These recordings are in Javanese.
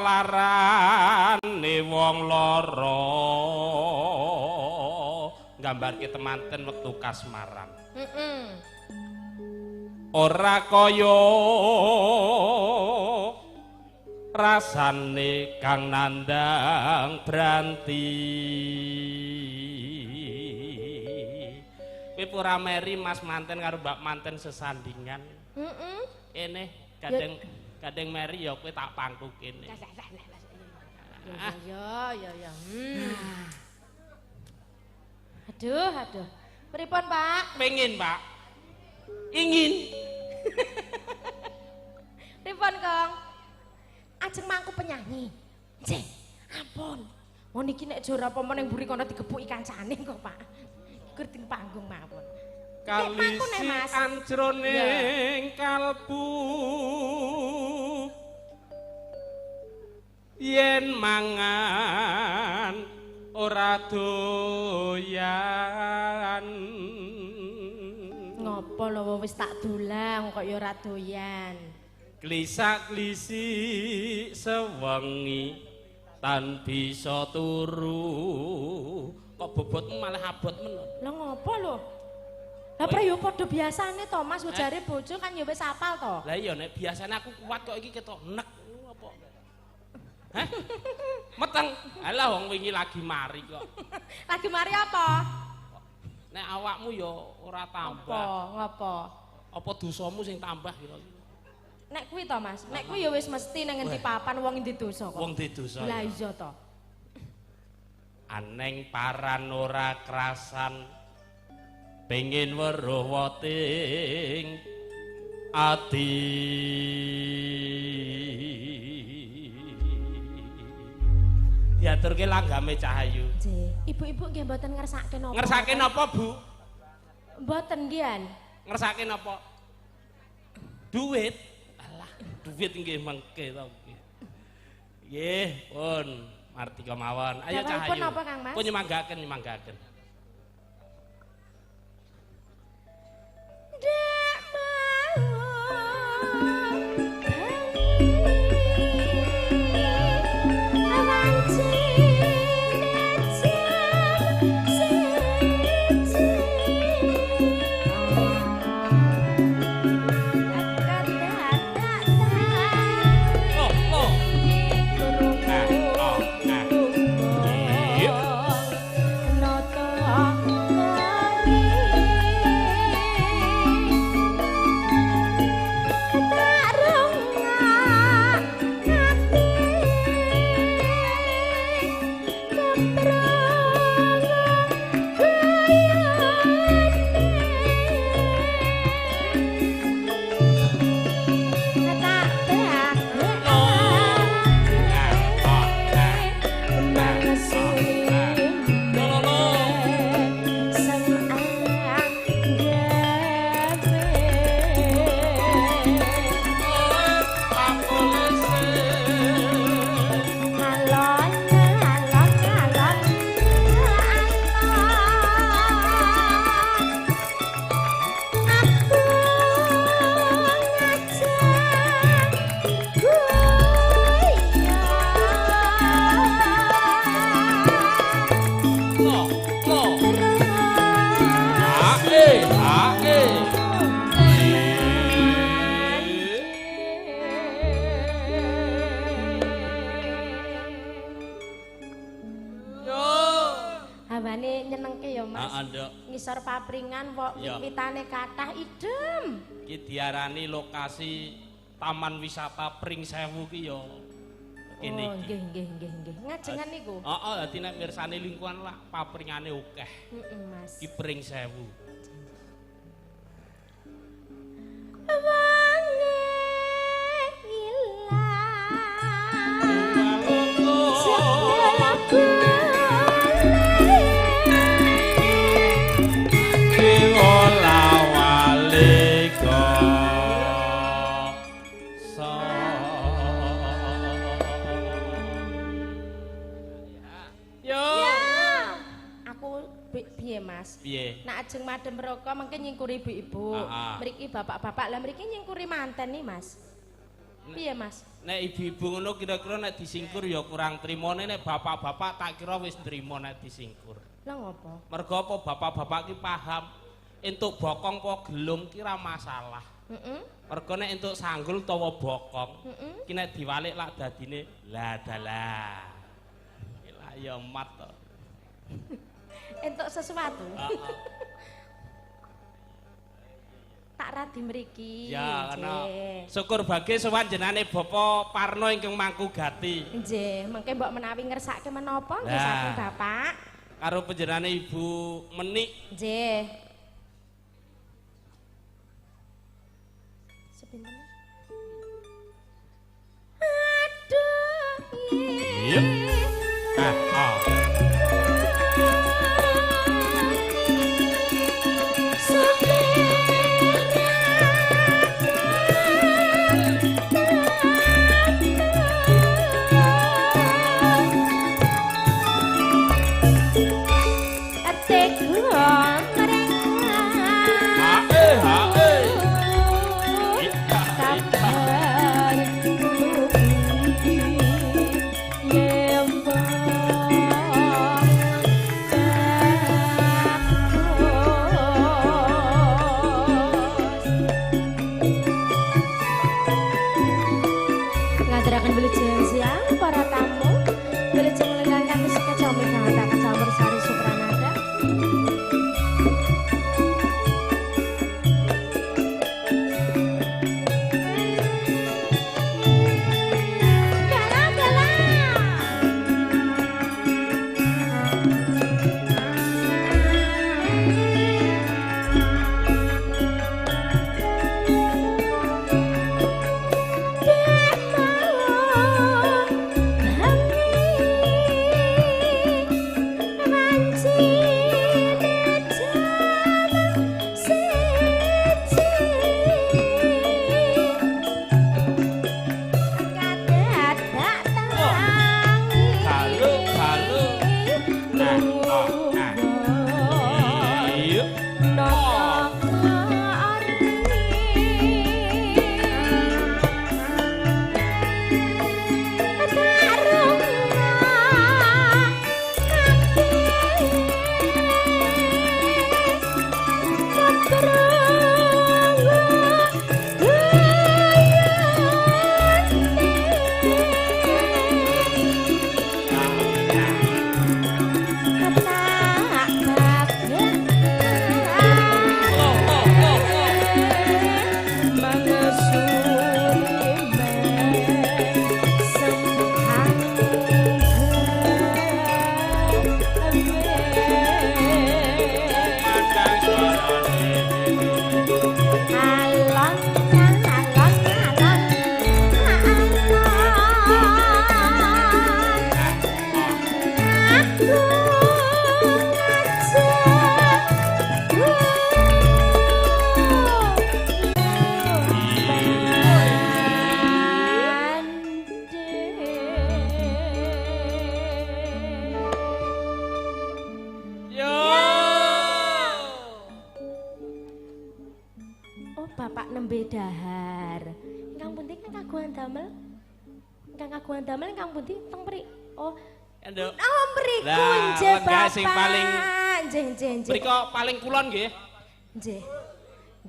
Larane wong lara. Gambarke temanten wektu kasmaran. Heeh. Ora kaya rasane kang nandang branti. Kowe ora meri Mas manten karo Mbak manten sesandingan. Heeh. Kene kadang kadang meri ya kowe tak pangku kene. Ya ya ya. Aduh, aduh. Pripun, Pak? Pengin, Pak. Ingin. Pripun, Kong? Ajeng mangku penyanyi. Nggih, ampun. Wong niki nek jor apa ning mburi kono digepuki kancane kok, Pak. Gur teng panggung mawon. Kalisi anjroning kalbu yen mangan ora doyan. Ngopo lho wis tak dulang kok ya ora doyan. Klisak-klisi sewengi tan bisa turu. Kok bobotmu malah abot men. Lah ngopo lho? Lah pra yo padha biasane to Mas, jare bojo kan ya wis apal to. Lah iya nek biasane aku kuat kok iki ketok nek apa. Hah? Meteng. Alah wong wingi lagi mari kok. Lagi mari apa? Nek awakmu ya ora tambah. Apa? Ngopo? Apa dosamu sing tambah kira-kira? Nek kuwi to Mas, nek kuwi ya wis mesti nang ngendi papan wong endi dosa kok. Wong di dosa. Lah iya to. Aneng paran ora krasan pengin weruh weting ati. Diaturke langgame Cahayu. Nggih. Ibu-ibu nggih mboten ngersake napa. Ngersake napa, Bu? Mboten nggih. Ngersake napa? Duit. Alah, duit nggih mengke to nggih. Nggih, pun martika mawon. Ayo Cahayu. Pun napa Kang Mas? Pun nyemanggaken, nyemanggaken. Dek mau ngisor papringan kok witane kathah idem. Iki diarani lokasi Taman Wisata Pringsewu ki ya kene iki. Oh, nggih nggih nggih nggih. Ngajengan niku. Heeh, dadi nek mirsani lingkungan lah papringane akeh. Heeh, Mas. Ki Pringsewu. Wange ilang. Mas. Piye? Nak ajeng madhem roko mengke nyingkuri ibu-ibu. Mriki bapak-bapak, lah mriki nyingkuri manten nih, Mas. Piye, Mas? Nek ibu-ibu ngono kira-kira nek disingkur ya kurang trimone, nek bapak-bapak tak kira wis trimo nek disingkur. Lah ngopo? Mergo apa bapak-bapak ki paham entuk bokong apa gelung ki ra masalah. Heeh. Mergo nek entuk sanggul utawa bokong, ki nek diwalik lak dadine lah dalah. Ki lak ya mat to. Entuk sesuatu. Heeh. Tak radi mriki. Ya, ana. Syukur bagi sowan jenane Bapak Parno ingkang mangku gati. Nggih, mengke mbok menawi ngersake menapa nggih saking Bapak. Karo panjenengane Ibu Menik. Nggih. Sepinten? Aduh. Iya. Ah, ah. Sing paling nggih. Mriko paling kulon nggih. Nggih.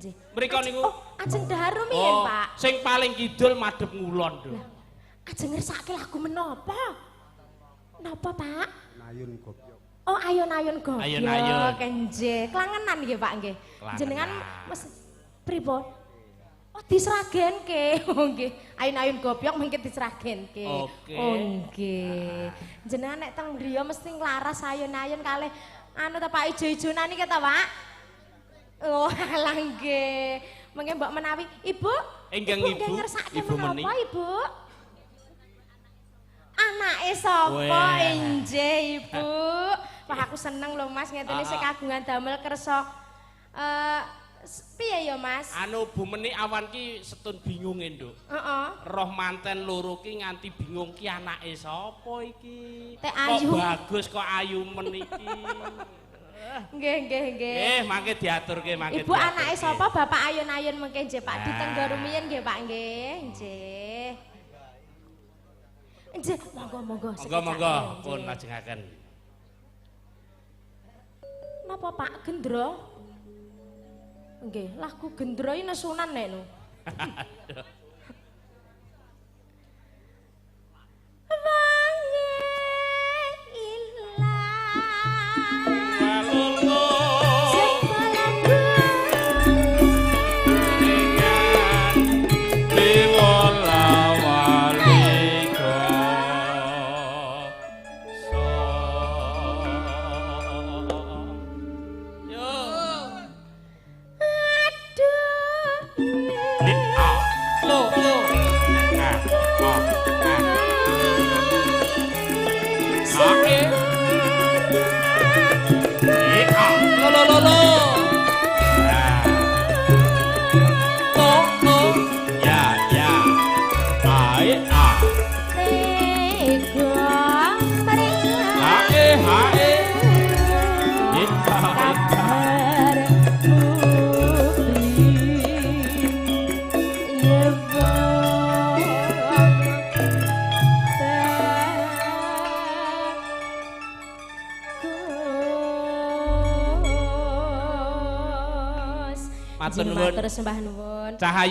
Nggih. Mriko niku. Oh, ajeng dahar rumiyin, Pak. Sing paling kidul madhep ngulon, Nduk. Ajeng ngersake lagu menapa? Napa, Pak? Ayun Gobyok. Oh, ayun-ayun gobyok. Ayun-ayun. Nggih. Klangenan nggih, Pak nggih. Jenengan mes pripun? Oh, disragenke. Oh nggih. Ayun-ayun gobyok mengke disragenke. Oh nggih. Jenengan nek teng griya mesti nglaras ayun-ayun kalih anu ta Pak ijo-ijonan iki ta, Pak? Oh, alah nggih. Mengke mbok menawi Ibu? Ingkang Ibu. Ibu menapa, Ibu? Anake sapa injih, Ibu? Wah, aku seneng lho Mas ngetene sing kagungan damel kersa piye ya Mas? Anu Bu Menik awan ki setun bingung Nduk. Heeh. Roh manten loro ki nganti bingung ki anake sapa iki? Teh ayu. Kok bagus kok ayu men iki. Nggih, nggih, nggih. Nggih, mangke diaturke mangke. Ibu anake sapa? Bapak ayun-ayun mengke nggih Pak, ditenggo rumiyin nggih Pak nggih. Nggih. Nggih, monggo monggo. Monggo monggo pun lajengaken. Napa Pak Gendro? Nggih, lagu Gendro iki nesunan nek nu. Matur sembah nuwun. Cahaya